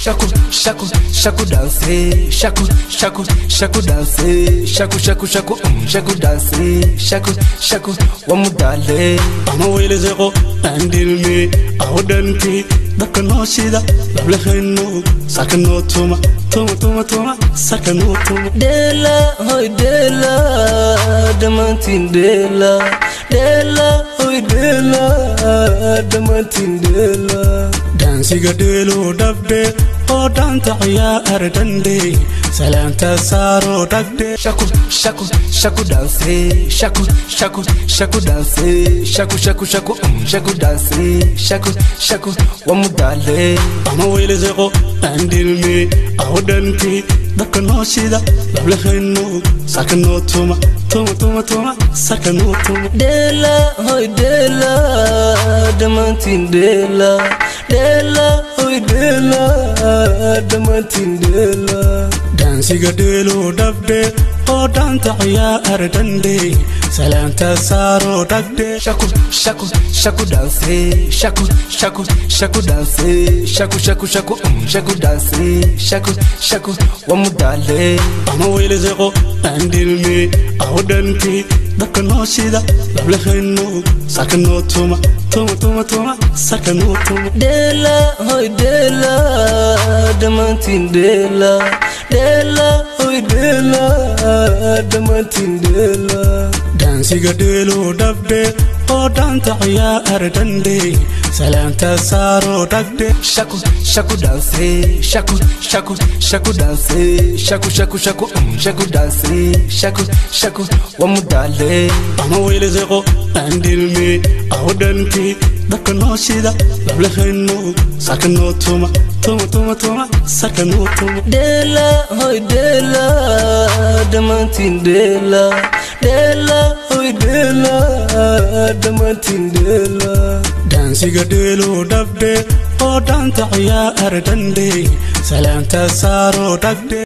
Shaku, shaku, shaku dance, shaku, shaku, shaku dance, shaku, shaku, shaku, shaku dance, shaku, shaku, wamudale. Ama weylzeqo andilmi awdanti dabka noo shida lablahayno sarka noo tuma tuma tuma tuma sarka noo tuma. Dela, hoy dela, dhammaantiin dela, dela, hoy dela, dhammaantiin dela. Dhaansiga dheelo dhabdhe oo dhaanta ciyaar dhandhe salaanta saaro dhagdhe. Shaku, shaku, shaku dance, shaku, shaku, shaku dance, shaku, shaku, shaku, shaku dance, shaku, shaku, wamudale. Ama weylzeqo andilmi awdanti dabka noo shida lablahayno sarka noo tuma tuma tuma tuma sarka noo tuma. Dela, hoy dela, dhammaantiin dela, dela, hoy dela, dhammaantiin dela. Dhaansiga dheelo dhabdhe oo dhaanta ciyaar dhandhe salaanta saaro dhagdhe. Shaku, shaku, shaku dance, shaku, shaku, shaku dance, shaku, shaku, shaku, shaku dance, shaku, shaku, wamudale. Ama weylzeqo andilmi awdanti dabka noo shida lablahayno sarka noo tuma tuma tuma tuma sarka noo tuma. Dela, hoy dela, dhammaantiin dela, dela, hoy dela, dhammaantiin dela. Dhaansiga dheelo dhabdhe oo dhaanta ciyaar dhandhe salaanta saaro dhagdhe. Shaku, shaku dance, shaku, shaku, shaku dance, shaku, shaku, shaku, shaku dance, shaku, shaku, wamudale. Ama weylzeqo andilmi awdanti dabka noo shida lablahayno sarka noo tuma tuma tuma tuma sarka noo tuma. Dela, hoy dela, dhammaantiin dela, dela, hoy dela, dhammaantiin dela. Dhaansiga dheelo dhabdhe oo dhaanta ciyaar dhandhe salaanta saaro dhagdhe.